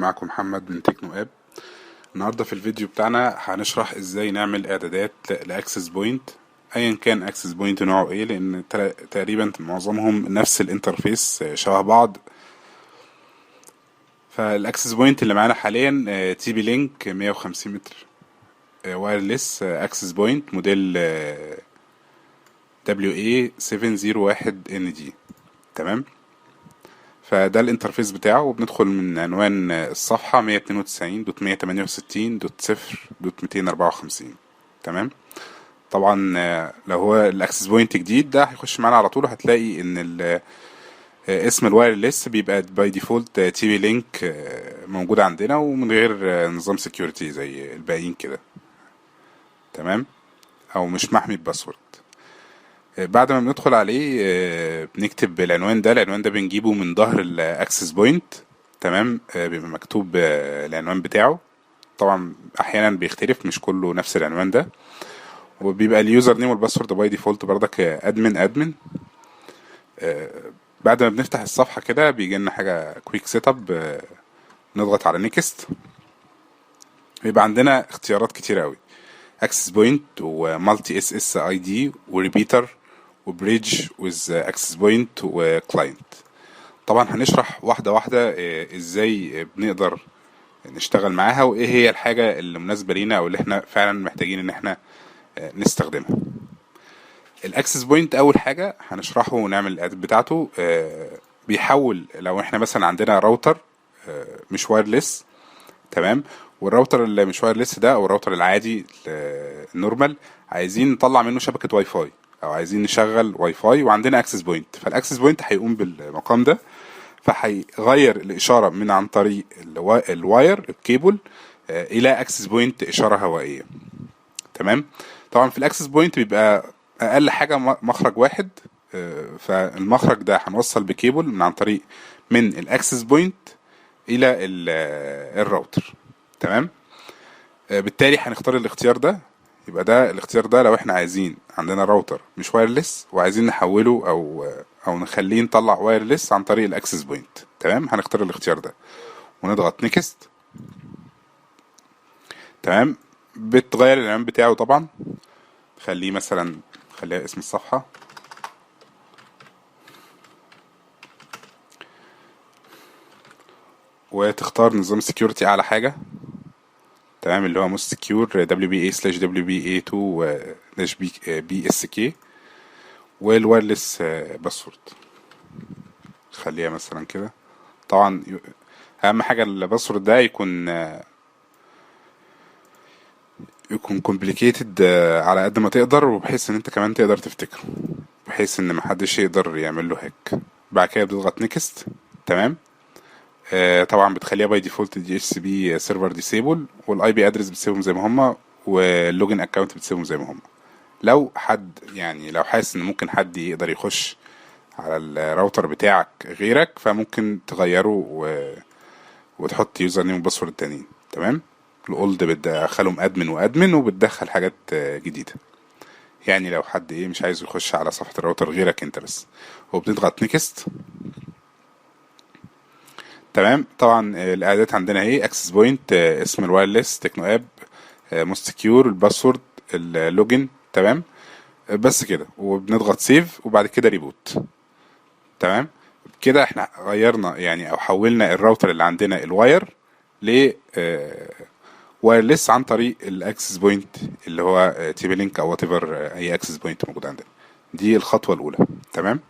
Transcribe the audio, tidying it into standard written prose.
معكم محمد من تكنو اب. النهارده في الفيديو بتاعنا هنشرح ازاي نعمل اعدادات ل access point، ايا كان access point نوعه ايه، لان تقريبا معظمهم نفس ال interface شبه بعض. فال access point اللي معانا حاليا TP-Link 150 متر wireless access point موديل WA 701 ND. تمام، فده ال interface بتاعه، وبندخل من عنوان الصفحة 192.168.0.254. تمام، طبعا لو هو ال access point جديد ده هيخش معانا على طول، هتلاقي ان اسم ال wireless بيبقى by default TP-Link موجود عندنا، ومن غير نظام security زي الباقيين كده. تمام، او مش محمي ب password. بعد ما بندخل عليه بنكتب العنوان ده، العنوان ده بنجيبه من ظهر ال access point. تمام، بيبقى مكتوب العنوان بتاعه، طبعا احيانا بيختلف، مش كله نفس العنوان ده، وبيبقى ال username وال password by default بردك admin admin. بعد ما بنفتح الصفحة كده بيجي لنا حاجة quick setup، نضغط على next، بيبقى عندنا اختيارات كتير قوي: access point و multi SSID و repeater و bridge with access point و client. طبعا هنشرح واحدة واحدة ازاي بنقدر نشتغل معاها، وايه هي الحاجة اللي مناسبة لينا او اللي احنا فعلا محتاجين ان احنا نستخدمها. ال access point اول حاجة هنشرحه ونعمل الاعداد بتاعته. بيحول لو احنا مثلا عندنا راوتر مش wireless، تمام، والراوتر اللي مش wireless ده او الراوتر العادي ال normal عايزين نطلع منه شبكة واي فاي، او عايزين نشغل واي فاي، وعندنا access point، فال access point هيقوم بالمقام ده، فهيغير الاشارة من عن طريق ال wire ال cable الى access point اشارة هوائية. تمام، طبعا في ال access point بيبقى اقل حاجة مخرج واحد، فالمخرج ده هنوصل بكيبل من عن طريق من ال access point الى الراوتر. تمام، بالتالي هنختار الاختيار ده، يبقى ده الاختيار ده لو احنا عايزين عندنا راوتر مش wireless وعايزين نحوله او نخليه نطلع wireless عن طريق ال access point. تمام، هنختار الاختيار ده ونضغط next. تمام، بتغير العنوان بتاعه طبعا، خليه مثلا، خليها اسم الصفحة، وتختار نظام security اعلى حاجة. تمام، اللي هو most secure WPA slash WPA 2 dash PSK، وال wireless password خليها مثلا كده. طبعا اهم حاجة ال password ده يكون complicated على قد ما تقدر، وبحيث ان انت كمان تقدر تفتكره، بحيث ان محدش يقدر يعمل له hack. بعد كده بتضغط next. تمام، طبعا بتخليها by default DHCP server disable، وال IP address بتسيبهم زي ما هما، وال login account بتسيبهم زي ما هما. لو حد يعني لو حاسس ان ممكن حد يقدر يخش على الراوتر بتاعك غيرك، فممكن تغيره وتحط username و password تانيين. تمام، ال old بتدخلهم admin و admin، وبتدخل حاجات جديدة، يعني لو حد مش عايز يخش على صفحة الراوتر غيرك انت بس. وبنضغط next. تمام، طبعا الاعدادات عندنا اهي: access point، اسم ال wireless، تكنو اب، most secure، ال password، ال login. تمام، بس كده، وبنضغط save وبعد كده reboot. تمام، كده احنا غيرنا يعني او حولنا الراوتر اللي عندنا ال wire ل wireless عن طريق ال access point اللي هو TP-Link او whatever اي access point موجود عندنا. دي الخطوة الاولى. تمام.